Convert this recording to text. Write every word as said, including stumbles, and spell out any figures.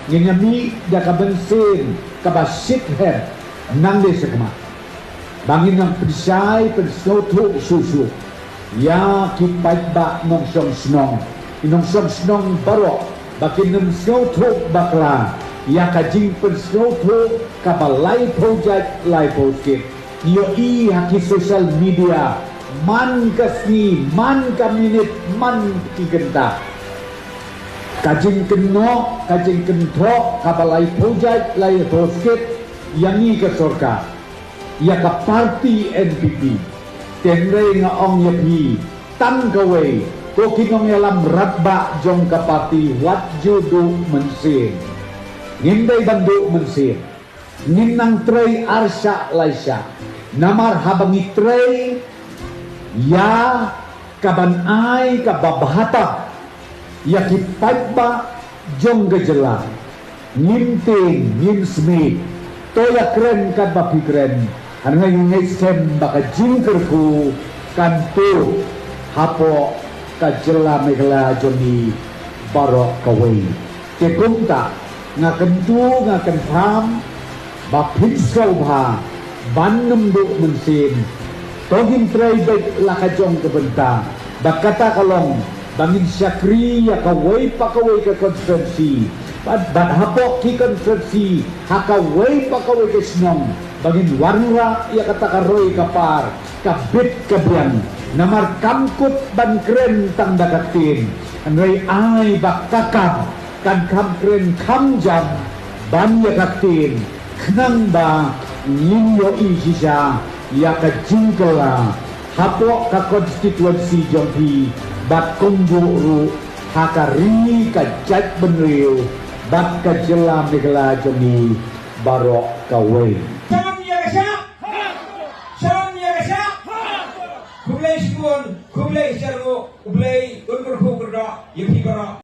Ngin ïa mih da ka mynsiem kaba shit her nang de shakma. Ba ngin nang pynshai pynsngewthuh shuh shuh ïa ki paidbah nongshong shnong, ki nongshong shnong baroh, ba kin nym sngewthuh bakla ïa ka jingpynsngewthuh kaba laiphew jait laiphew skit. Ïohi ha ki social media man ka sngi, man ka minit, man ki kynta. Ka jingkynnoh, ka jingkynthoh kaba laiphew jait laiphew skit ïa ngi ka sorkar, ïa ka parti N P P. Te hynrei nga ong ïa phi, tang kawei, ko ki nongïalam radbah jong ka parti, wat ju duh mynsiem. Ngim dei ban duh mynsiem. Ngin nang trei ar shah lai shah. Namar haba ngi trei ïa kaban ai kaba bha tam ïa ki paidbah jong ka jylla, ngim tieng, ngim smiej. To ïa kren katba phi kren. Hynrei ngi ngeit skhem ba ka jingkyrkhu kan tuh hapoh ka jylla Meghalaya jong ngi baroh kawei. Te kumta, nga kyntu, nga kynpham ba phin sngewbha ban nym duh mynsiem. To ngin trei beit la ka jong ka bynta. Bad kata ka long ba ngin shakri ïa kawei pa kawei ka constituency. Bad, bad hapoh ki constituency ha kawei pa kawei ka shnong, ba ngin wanrah ïa kata ka roi ka par, ka bit ka biang. Namar kam kut ban kren tang da ka ktien, hynrei ai ba ka kam kan kham kren kham jam ban ïa ka ktien, khnang ba ngin ïohi shisha ïa ka jingkylla hapoh ka constituency jong phi, bad kumjuh ruh ha ka ri ka jaitbynriew bad ka jylla Meghalaya jong ngi baroh kawei. Shalom ïa ka shah. Shalom ïa ka shah. Khublei shibun, khublei shihajar nguh, U Blei un kyrkhu kyrdoh ïa phi baroh.